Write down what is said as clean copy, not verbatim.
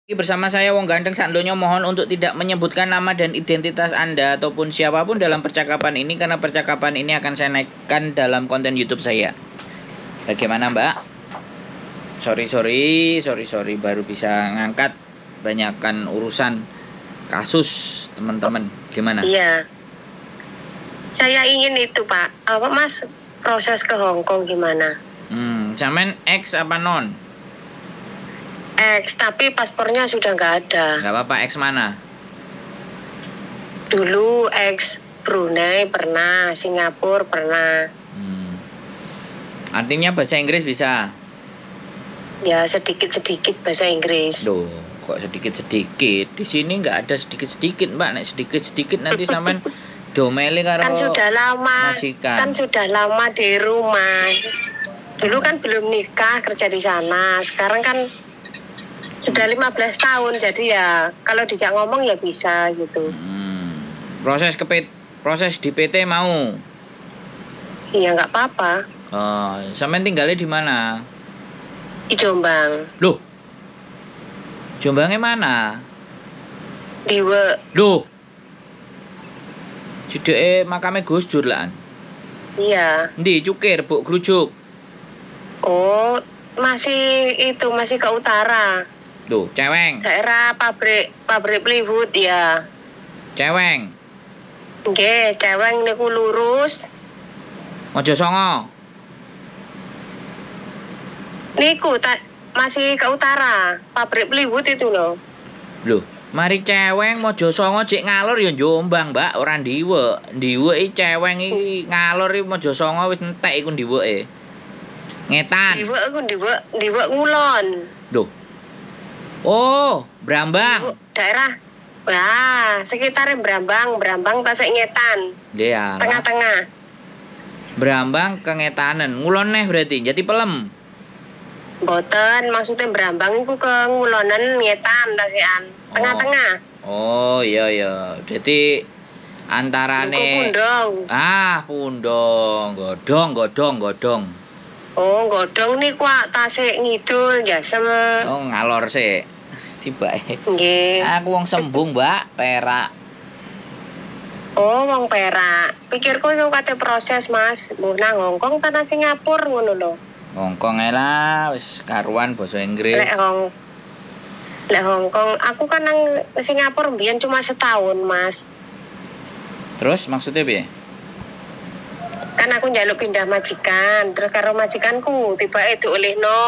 Bersama saya Wong Ganteng Sandonyo, mohon untuk tidak menyebutkan nama dan identitas Anda ataupun siapapun dalam percakapan ini karena percakapan ini akan saya naikkan dalam konten YouTube saya. Bagaimana, Mbak? Sorry, sorry, sorry, sorry, baru bisa ngangkat, banyakkan urusan kasus teman-teman. Gimana? Iya. Saya ingin itu, Pak. Apa, Mas, proses ke Hong Kong gimana? Sampean ex apa non? Ex, tapi paspornya sudah nggak ada. Nggak apa-apa, ex mana? Dulu ex Brunei pernah, Singapura pernah. Artinya bahasa Inggris bisa? Ya, sedikit-sedikit bahasa Inggris. Duh, kok sedikit-sedikit? Di sini nggak ada sedikit-sedikit, Mbak. Nek sedikit-sedikit nanti sampean diomeli karo Kan sudah lama, majikan. Kan sudah lama di rumah. Dulu kan belum nikah kerja di sana. Sekarang kan sudah 15 tahun, jadi ya kalau dijak ngomong ya bisa gitu. Proses di PT mau? Iya, nggak apa-apa. Oh, sampean tinggalnya di mana? Di Jombang. Loh. Jombangnya mana? Di Loh. Cedeke makame Gus Dur lah. Iya. Ndi Cukir, Bu Grujuk? Oh, masih itu, masih ke utara. Loh, Ceweng. Daerah pabrik pabrik plywood ya. Ceweng. Nggih, Ceweng niku lurus. Mojosongo. Niku tak masih ke utara, pabrik plywood itu loh. Loh, mari Ceweng Mojosongo jek ngalor ya Jombang, Mbak, ora Ndiwek. Ndiwek iki Ceweng iki ngalor iki Mojosongo wis entek iku Ndiweke. Ngetan. Ndiwek iku Ndiwek, Ndiwek ngulon. Loh. Oh, Brambang. Ndiwek daerah. Wah, sekitar Brambang, Brambang tasik ngetan. Iya. Tengah-tengah. Brambang ke ngetanen, ngulon neh berarti, Jati Pelem. Mboten, maksudnya Brambang iku ke ngulonen ngetan tasikan. Tengah-tengah. Oh, iya iya. Jadi antarane Niku Pundong. Ah, Pundong, Godong, Godong, Godong. Oh, Godong niku tasik ngidul Jasem. Oh, ngalor sik. Tibake. Nggih. Aku wong Sembung, Mbak, Perak. Oh, wong Perak. Pikirku iku kate proses, Mas. Mbuh nang Hongkong ta nang Singapura ngono lho. Hongkong ae lah, wis karuan basa Inggris. Lek Hongkong, aku kan nang Singapura mbiyen cuma setahun, Mas. Terus maksudnya piye? Kan aku njaluk pindah majikan, terus karo majikanku tibake diolehno.